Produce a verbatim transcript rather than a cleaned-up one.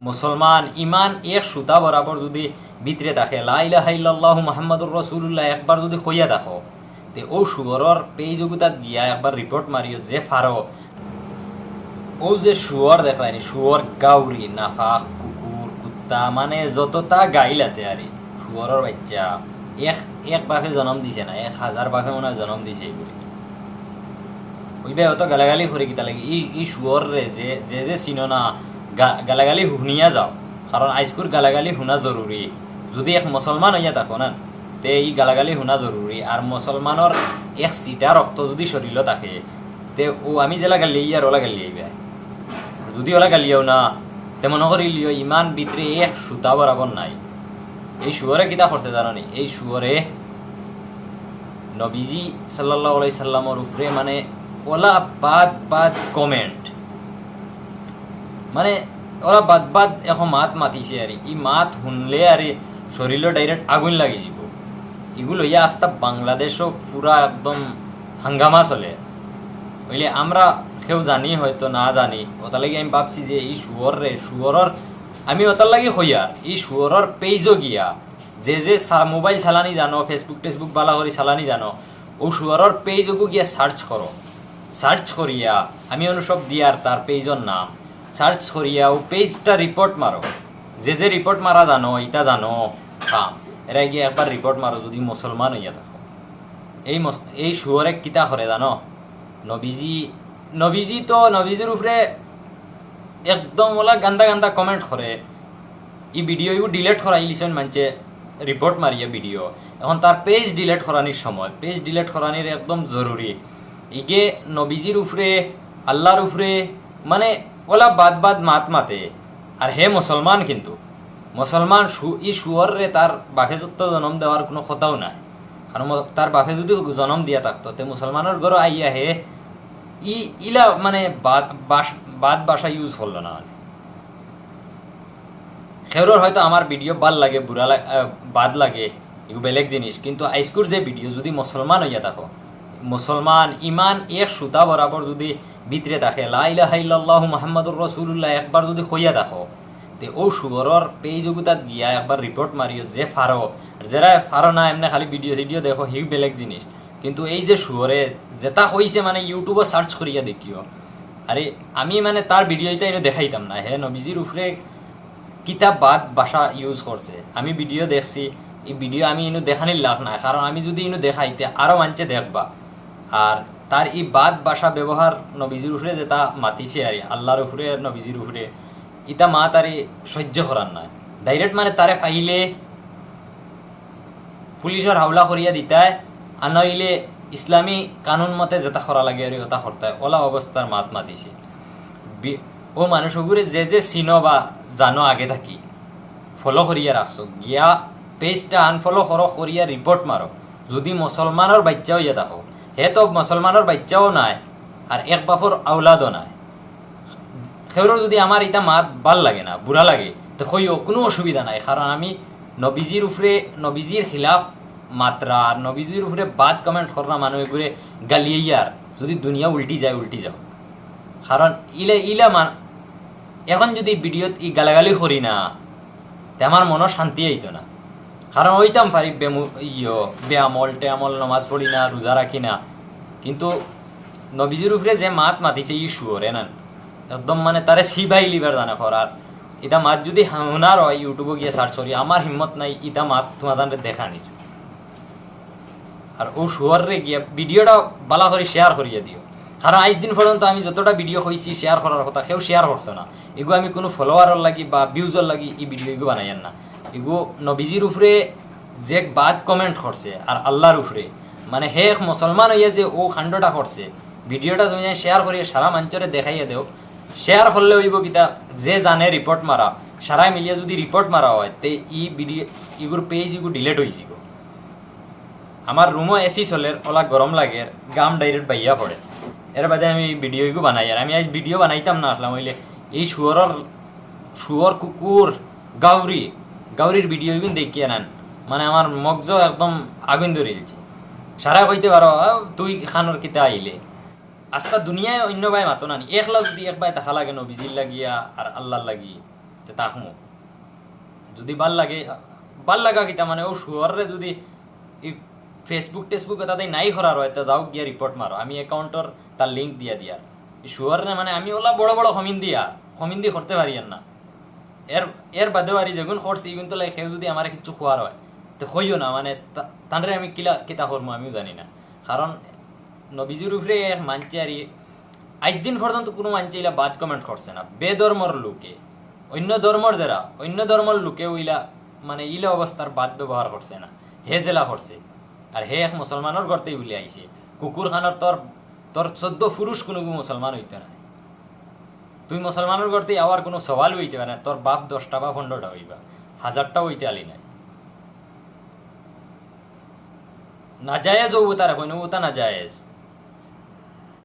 মুসলমান ইমান এক সুতা বরাবর যুদি ভিতরে থাকে, লা ইলাহা ইল্লাল্লাহু মুহাম্মাদুর রাসূলুল্লাহ একবার যুদি কইয়া থাকো, তে অউ শুয়রর পেজ অগুতাত গিয়া একবার রিপোর্ট মারিও যে ফারো। অউ যে শুয়র দেখলায়নি, শুয়র, গাউরি, নাফাক, কুকুর, কুত্তা, মানে যততা গাইল আছে আরি, শুয়রর বাইচ্চা, এক, এক বাপে জনম দিছে না, এক হাজার বাপে মনে অয় জনম দিছে এইগুলি। অউ ভাই অত গালাগালি করে কিতা লাগি? ই, ই শুয়ররে যে, যে, যে চিনো না, গা-, গালাগালি হুনিয়া যাও। কারণ আইজকুর গালাগালি হুনা জরুরি। যুদি এক মুসলমান অইয়া থাকো না, তে ই গালাগালি হুনা জরুরি। আর মুসলমানর এক ছিটা রক্ত যুদি শরীলো থাকে, তে অউ আমি যেলা গালিয়াইয়ার অলা গালিয়াইবায়। যুদি অলা গালিয়াও না, তে মনো করিলিও ইমান ভিতরে এক সুতা বরাবর নাই। এই শুয়রে কিতা করছে জানো নি? এই শুয়রে নবীজি সাল্লাল্লাহু আলাইহি সাল্লামর উপরে মানে অলা বাদ বাদ comment, মানে অলা বাদ বাদ এখন মাত মাতিছে আরি। ই মাত হুনলে আরি শরীলো direct আগুন লাগি যিবো। ইগু লইয়া আস্তা বাংলাদেশো পুরা একদম হাঙ্গামা চলে। অইলে আমরা কেউ জানি হয়তো না জানি, অতার লাগি আমি ভাবছি যে ই শুয়ররে, শুয়রর, আমি অতার লাগি কইয়ার, ই শুয়রর পেজো গিয়া যে যে সা-, মোবাইল চালানি জানো, Facebook টেসবুক বালা করি চালানি জানো, অউ শুয়রর পেজ অগু গিয়া search করো। Search করিয়া, আমি অনো সব দিয়ার তার পেজর নাম, search করিয়া অউ পেজটা রিপোর্ট মারো। যে যে রিপোর্ট মারা জানো, ইতা জানো, কাম। এরা গিয়া একবার রিপোর্ট মারো যুদি মুসলমান অইয়া থাকো। এই মস-, এই শুয়রে কিতা করে জানো? নবীজি, নবীজি তো, নবীজির উপরে একদম অলা গান্দা গান্দা comment করে। ই ভিডিও ইগু delete করাইলিছইন মানষে রিপোর্ট মারিয়া ভিডিও। এখন তার পেজ delete করানির সময়, পেজ delete করানির একদম জরুরি। ইগে নবীজির উপরে, আল্লাহর উপরে, মানে অলা বাদ বাদ মাত মাতে। আর হে মুসলমান কিন্তু, মুসলমান শু-, ই শুয়ররে তার বাপে যুদি জনম দেওয়ার কুনু কথাউ নাই। কারণ ম-, তার বাপে যুদি জনম দিয়া থাকতো, তে মুসলমানর ঘরো আইয়া হে ই-, ইলা মানে বাদ, বাস-, বাদ ভাষা use করলো না মানে। কেউরর হয়তো আমার ভিডিও বাদ লাগে, বুরা লা-, আহ, বাদ লাগে, ইগু বেলেগ জিনিস। কিন্তু আইজকুর যে ভিডিও যুদি মুসলমান অইয়া থাকো, মুসলমান ইমান এক সুতা বরাবর যুদি ভিতরে থাকে, লা ইলাহা ইল্লাল্লাহু মুহাম্মাদুর রাসূলুল্লাহ একবার যুদি কইয়া থাকো, তে অউ শুয়রর পেজ অগুতাত গিয়া একবার রিপোর্ট মারিও যে ফারো। আর যেরা ফারো না, এমনে খালি ভিডিও সিডিও দেখো, হিউ বেলেগ জিনিস। কিন্তু এই যে শুয়রে যেতা কইছে, মানে YouTube-ও search করিয়া দেখিও। আরে আমি মানে তার ভিডিও ইতা ইনো দেখাইতাম না, হে নবীজির উপরে কিতা বাদ ভাষা use করছে। আমি ভিডিও দেখছি, ই ভিডিও আমি ইনো দেখানির লাভ নাই, কারণ আমি যুদি ইনো দেখাই তে আরো মানষে দেখবা। আর তার ই বাদ ভাষা ব্যবহার নবীজির উপরে যেতা মাতিছে আরি, আল্লাহর উপরে, নবীজির উপরে, ইতা মাত আরি সহ্য করার নায়। Direct মানে তারে পাইলে পুলিশর হাওলা করিয়া দিতায়, আর নইলে ইসলামী কানুন মতে যেতা করা লাগে আরি অতা করতায়, অলা অবস্থার মাত মাতিছে। বি-, অউ মানুষ অগুরে যে যে চিনো বা জানো আগে থাকি, follow করিয়া রাখছো, গিয়া পেজটা unfollow করো, করিয়া রিপোর্ট মারো। যুদি মুসলমানর বাইচ্চা অইয়া থাকো, হে তো মুসলমানর বাইচ্চাও নায়, আর এক বাপর আওলাদও নায়। কেউরর যুদি আমার ইতা মাত বাদ লাগে না, বুরা লাগে, তে কইও, কুনু অসুবিধা নাই। কারণ আমি নবীজির উপরে, নবীজির খিলাফ মাতরা আর নবীজির উপরে বাদ comment কররা মানুষ এগুরে গালিয়াইয়ার, যুদি দুনিয়া উল্টি যায়, উল্টি যাউক। কারণ ইলা, ইলা মান-, এখন যুদি ভিডিওত ই গালাগালি করি না, তে আমার মনো শান্তি অইতো না। কারণ অইতাম পারি বেমু-, ইয়ো, বেআমল টেআমল, নমাজ পড়ি না, রোজা রাখি না, কিন্তু নবীজির উপরে যে মাত মাতিছে ই শুয়রে না, একদম মানে তারে চিবাইলিবার জানে করার। ইতা মাত যুদি হুনার অয় YouTube-ও গিয়া search করি, আমার হিম্মত নাই ইতা মাত তুমার তানরে দেখানির। আর অউ শুয়ররে গিয়া ভিডিওটা বালা করি share করিয়া দিও। কারণ আইজ দিন পর্যন্ত আমি যতটা ভিডিও কইছি share করার কথা, কেউ share করছো না। ইগু আমি কুনু follower-র লাগি বা views-র লাগি ই ভিডিও ইগু বানাইয়ার না। ইগু নবীজির উপরে যে বাদ comment করছে আর আল্লাহর উপরে, মানে হে এক মুসলমান অইয়া যে অউ কাণ্ডটা করছে, ভিডিওটা তুমি যেন share করিয়া সারা মানষরে দেখাইয়া দেও। Share করলে অইবো কিতা, যে জানে রিপোর্ট মারা, সারায় মিলিয়া যুদি রিপোর্ট মারা অয়, তে ই ভিডিও, ইগুর পেজ ইগু delete অইযিবো। আমার রুমো AC চলের, অলা গরম লাগের, ঘাম direct বাইয়া পড়ে। এর বাদে আমি ভিডিও ইগু বানাই, আর আমি আইজ ভিডিও বানাইতাম না আছলাম, অইলে ই শুয়রর, শুয়র, কুকুর, গাউরি, গাউরির ভিডিও ইগুন দেখিয়া নান, মানে আমার মগজো একদম আগুন ধরি দিছে। সারায় কইতে পারো, "আ, তুই কানোর কিতা আইলে?" আস্তা দুনিয়ায় অইন্য বায় মাতো নানি, একলা যুদি এক বায় থাকা লাগে নবীজির লাগিয়া আর আল্লাহর লাগি। তে থাকমু। যদি বাল লাগে, বাল লাগা কিতা মানে, ও শুয়ররে যদি ই Facebook টেসবুক এটাতে নাই করার অয়, তে যাও গিয়া রিপোর্ট মারো, আমি অ্যাকাউন্টর তার লিংক দিয়া দিয়ার। ই শুয়ররে মানে আমি ওলা বড় বড় কমিন দিয়া, কমিন দি করতে পারি আর না। এর, এর বাদেও আর যেগুন করছি, ইগুন তো লাগে কেউ যদি আমারে কিচ্ছু কওয়ার অয়, তে কইও না, মানে তা-, তানরে আমি কিলা কিতা করমু আমিও জানি না। কারণ নবীজির উপরে এক মানছে আর ই, আইজ দিন পর্যন্ত কুনু মানছে ইলা বাদ কমেন্ট করছে না। বেধর্মর লোকে, অন্য ধর্মর যারা, অন্য ধর্মর লোকে ইলা, মানে ইলা অবস্থার বাদ ব্যবহার করছে না। হে যেলা করছে। আর হে এক মুসলমানর ঘরতেই বলে আইছে। কুকুর খানোর তোর, তোর চোদ্দ পুরুষ কুনু মুসলমান অইতো না। তুই মুসলমানর ঘরতেই আওয়ার কুনু সওয়াল অইতে পারে না। তোর বাপ দশটা বা পনেরোটা অইবা, হাজারটা অইতে আলি নাই। নাজায়েজ ও উতারে কইন, উতা নাজায়েজ।